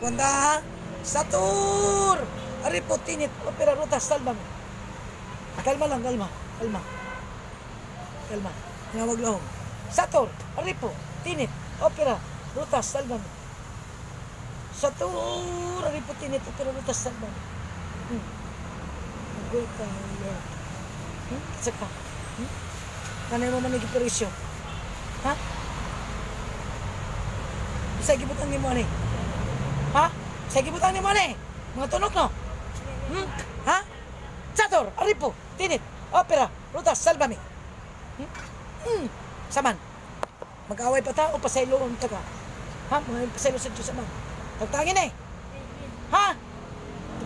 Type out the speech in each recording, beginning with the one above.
Kwanda, Satur! Aripo, tinit, opera, ruta, salvame. Kalma lang, kalma. Kalma. Kalma. Tinawag lahom. Satur, aripo, tinit, opera, ruta, salvame. Satur, aripo, tinit, opera, ruta, salvame. Agoy ka, Lord. Isa ka. Kanay mo man nagkiperisyo. Ha? Isa gibutang ni mo ani. Ha? Sa gibutang ni mo ani. Mga tunok no? Ha? Sator, aripo, tinit, opera, ruta, salvame. Saman. Mag-away pa ta o pasayloon ta ka? Ha? Mga pasaylo sa Diyos aman. Tagtangin eh. Ha?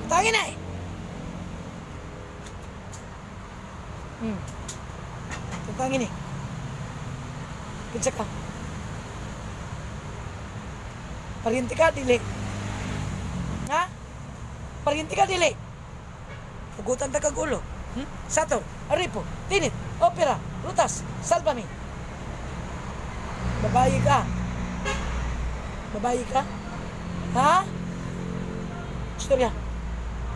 Tagtangin eh. Tagtangin eh. Kinsa ka? Paryente ka, dili. Ha? Paryente ka, dili. Hugutan ta kag ulo. Sator, aripo, tinit, opera, rutas, salvame. Babae ka. Babae ka? Ha? Istorya.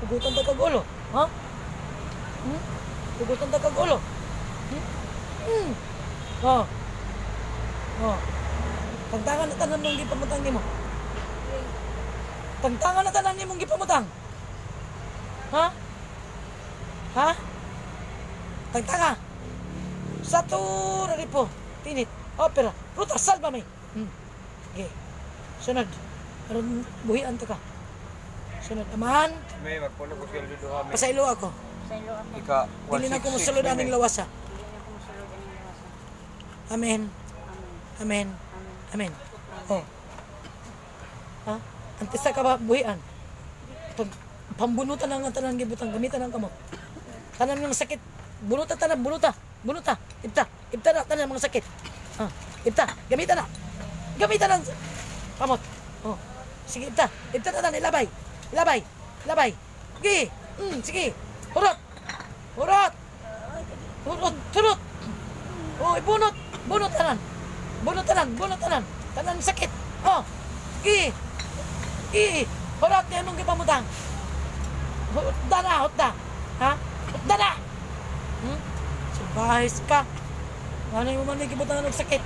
Hugutan ta kag ulo. Ha? Hugutan ta kag ulo. Oh. Oh. Tangtangan na tanan mong gipamutang nimo. Tangtangan na tanan nimong gipamutang. Ha? Ha? Tangtanga. Satur aripo, tinit, opera, ruta, salvame. Okay. Sunod. Aron buhian ta ka. Sunod, amahan. May magpulo ko sila duha may. Pasaylo ako. Pasaylo ako. Ika Dili na ko mosulod aning lawasa. Dili na ko mosulod aning lawasa. Amen. Amen. Amen. Oh. Ha? Antes ka ba buhian? Pag pambunutan ang tanan gibutang gamitan ang kamot. Tanan ng sakit, bunuta tanan, bunuta, bunuta, ibta, ibta na tanan mga sakit. Ah, ibta, gamitan na. Gamitan ang kamot. Oh. Sige, ibta, ibta tanan, ilabay. Ilabay, ilabay. Sige. Sige. Hurot. Hurot. Hurot, hurot. Oh, ibunot, bunot tanan. Bunot tanan, bunot tanan. Tanan sakit. Oh. Sige. Sige. Hurot niya mong gipamutang. Hutda na, hutda. Ha? Hutda na! Subahis ka. Ano yung man gibutang ng sakit?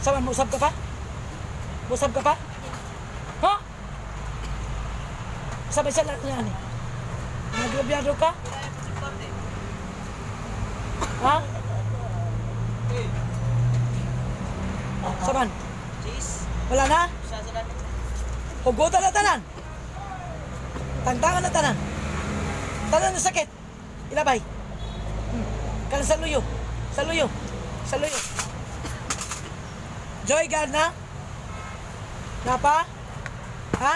Saman, musab ka pa? Musab ka pa? Ha? Sabay sa lahat na ani. Nagrabyado ka? Ha? Saman? Wala na? Hugutan na tanan. Tangtangan na tanan. Tanan na sakit. Ilabay. Kanan sa luyo. Sa luyo. Sa luyo. Joy God na? Napa? Ha?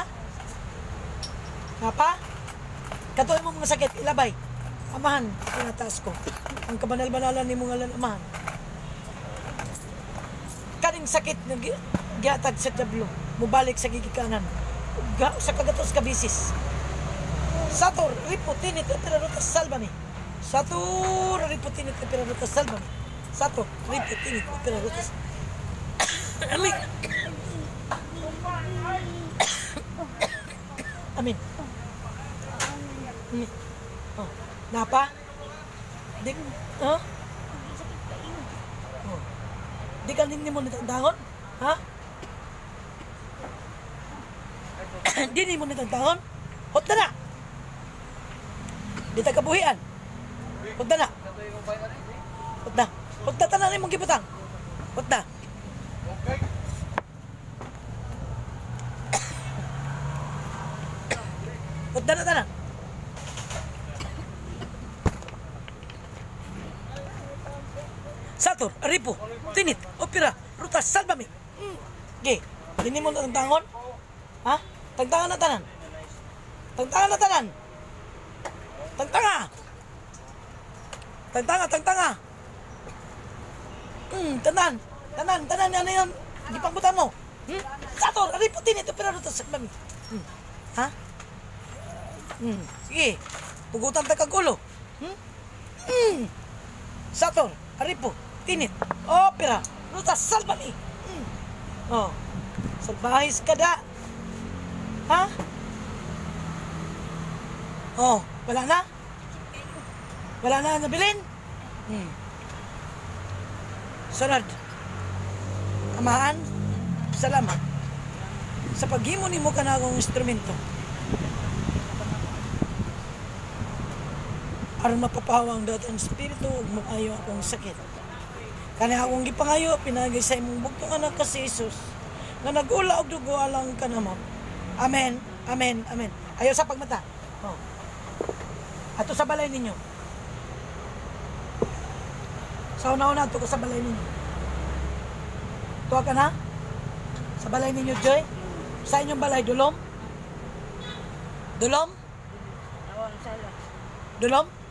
Napa? Katuloy mo mga sakit. Ilabay. Amahan, tinataas ko. Ang kabanal-banalan ni mong ngalan, amahan. Kaning sakit na gihatag sa Diablo, mubalik sa gigikanan. Sa kagatos ka bisis. Sator, ripo, tinit, opera, rutas, salvame. Sator, ripo, tinit, opera, rutas, salvame. Sator, ripo, tinit, opera, rutas. Amin. Amin. Amin. Oh. Napa? Di, huh? Oh. Di ka ninyo mo nitangtangon? Ha? Di nimo nitangtangon? Hot na na! Di ta kabuhian. Hot na na. Hot na. Hot na tanan imong gibutang. Hot na. Hot na na tanan. Sator, aripo, tinit, opera, ruta, salvame. Okay. Di mo tangtangon? Ha? Tangtangan na tanan. Tangtangan na tanan. Tangtanga. Tangtanga, tangtanga. Tanan. Tanan, tanan ano yan? Gipangbutan mo. Sator, aripo, tinit, opera, ruta, salvame. Ha? Sige. Pugutan ta kag ulo. Sator, aripo, tinit, opera, ruta, salvame. Oh. Salbahis ka da. Ha? Oh, wala na? Wala na nabilin? Sunod. Amahan, salamat sa paghimo nimo kanagong instrumento aron mapapawa ang datang espiritu ug maayo akong sakit. Kani akong gipangayo pinagi sa imong bugtong anak ka si Jesus nga nag-ula og dugo alang kanamo. Amen. Amen. Amen. Ayo sa pagmata. Oh. Ato sa balay ninyo. Sa una-una ato ka sa balay ninyo. Tuwa ka na? Sa balay ninyo, Joy? Sa inyong balay, dulom? Dulom? Awang sala. Dulom?